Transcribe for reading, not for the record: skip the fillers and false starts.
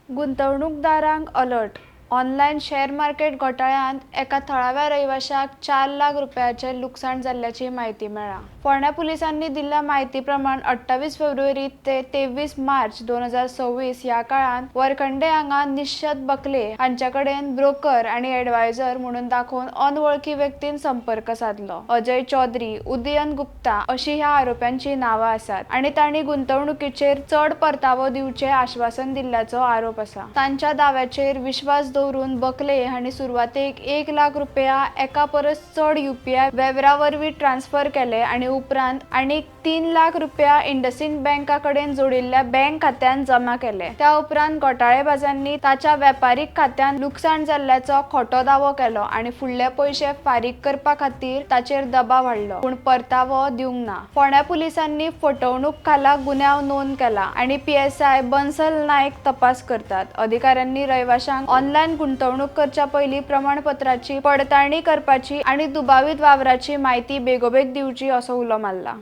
गुंतवणूकदारांक alert. Online share market घोटाळ्यांत एका थळाव्या रहिवाशाक 4 लाख रुपयांचें लुकसाण जाल्ल्याची म्हायती मेळ्ळा. फोंड्या पुलिसांनी दिल्ल्या म्हायती प्रमाण, 28 फेब्रुवारी ते 23 मार्च 2026 ह्या काळांत वरखंडे हांगा निश्चत बकले हांचे कडेन ब्रोकर आनी एडवायझर म्हणून दाखोवन अनवळखी व्यक्तीन संपर्क सादलो. अजय चौधरी, उदयन गुप्ता अशी ह्या आरोप्यांची नांवां आसात आनी तांणी गुंतवणुकीचेर चड परतावो दिवचे आश्वासन दिल्ल्याचो आरोप आसा. तांच्या दाव्याचेर विश्वास दवरून बकले हांणी सुरवातेक 1 लाख रुपया एका परस चड युपीआय वेव्हारा वरवीं ट्रान्स्फर केले आनी उपरांत आनीक 3 लाख रुपया इंडसइंड बँका कडेन जोडिल्ल्या बँक खात्यांत जमा केले. त्या उपरांत घोटाळेबाजांनी ताच्या वेपारीक खात्यांत लुकसाण जाल्ल्याचो खोटो दावो केलो आनी फुडले पयशे फारीक करपा खातीर ताचेर दबाव हाडलो, पूण परतावो दिवंक ना. फोंड्या पुलिसांनी फटवणूक खाला गुन्यांव नोंद केला आनी पीएसआय बन्सल नायक तपास करतात. अधिकाऱ्यांनी रहिवाशांक ऑनलायन गुंतवणूक करच्या पयलीं प्रमाणपत्राची पडताळणी करपाची आनी दुबावीत वावराची म्हायती बेगोबेग दिवची असो उलो मारला.